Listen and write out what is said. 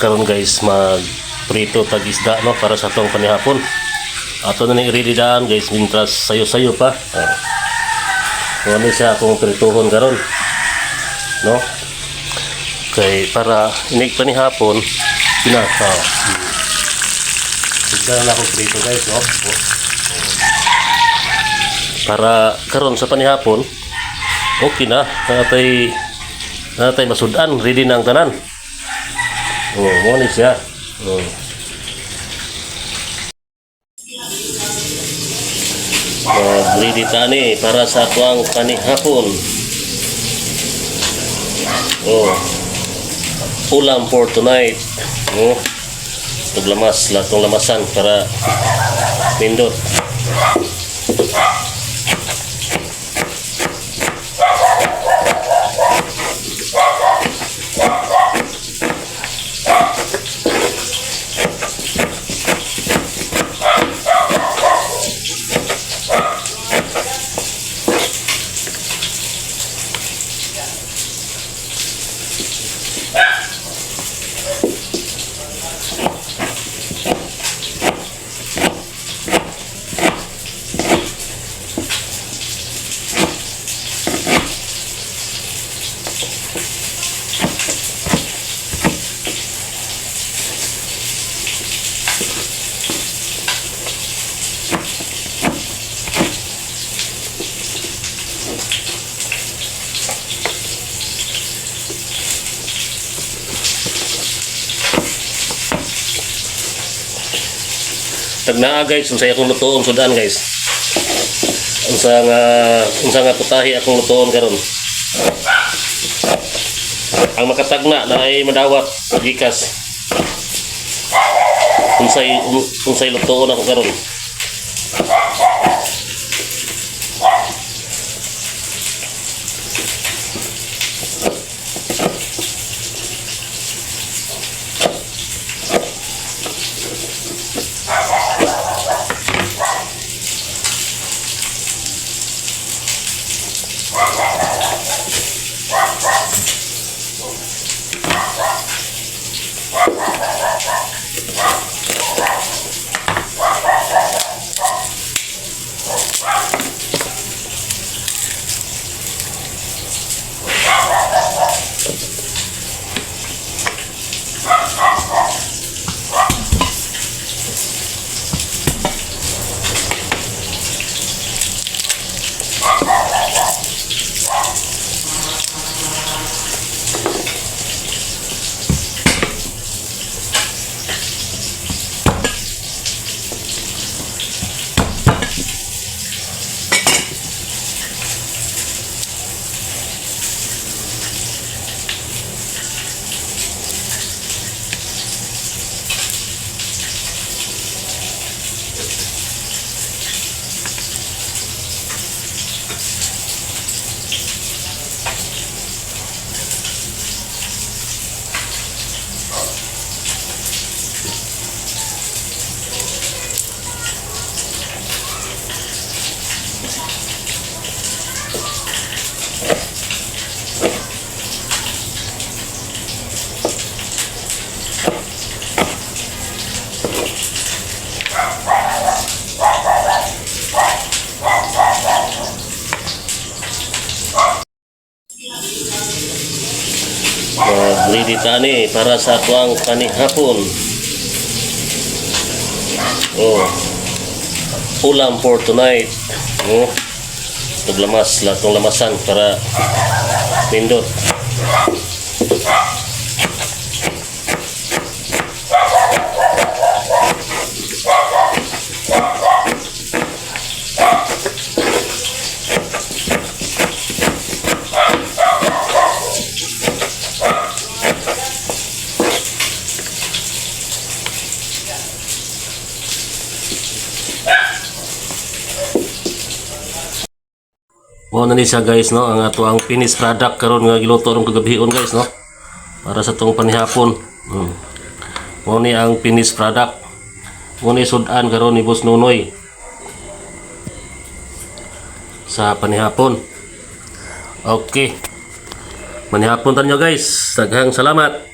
Karon guys, mag prito tag isda, no, para sa atong panihapon. Ato na ning i-ready daan, guys, mintras sayo-sayo pa. Oh. So, ano siya akong prituhon karon, no? Kay para inig panihapon pinaka. Tignan na akong prito, guys, no? Oh. Para karon sa panihapon okay na natay masudan, ready na ang tanan. Oh, mo ni siya. Oh. Mag-ready ta ni para sa atuang panihapon. Oh. Ulam for tonight. Oh. Tuglamas, lahat ng lamasan para pindot. Tagnaa, guys, unsay akong lutoon sudan, guys. Unsa nga putahe akong lutoon karon. Ang makatagna na ay madawat gikas. Unsay lutoon ako karon. Mag-ready ta ni para sa atuang panihapon. Oh. Ulam for tonight. Oh. Tuglamas, lahat ng lamasan para pindot. Mao na ni siya, guys, no, ang ato ang finished product karon nga giluto ron kagabion, guys, no, para sa tong panihapon. Mao ni ang finished product. Mao ni sudan karon ni Boss Nonoy sa panihapon. Okay. Manihapon tanyo, guys. Daghang salamat.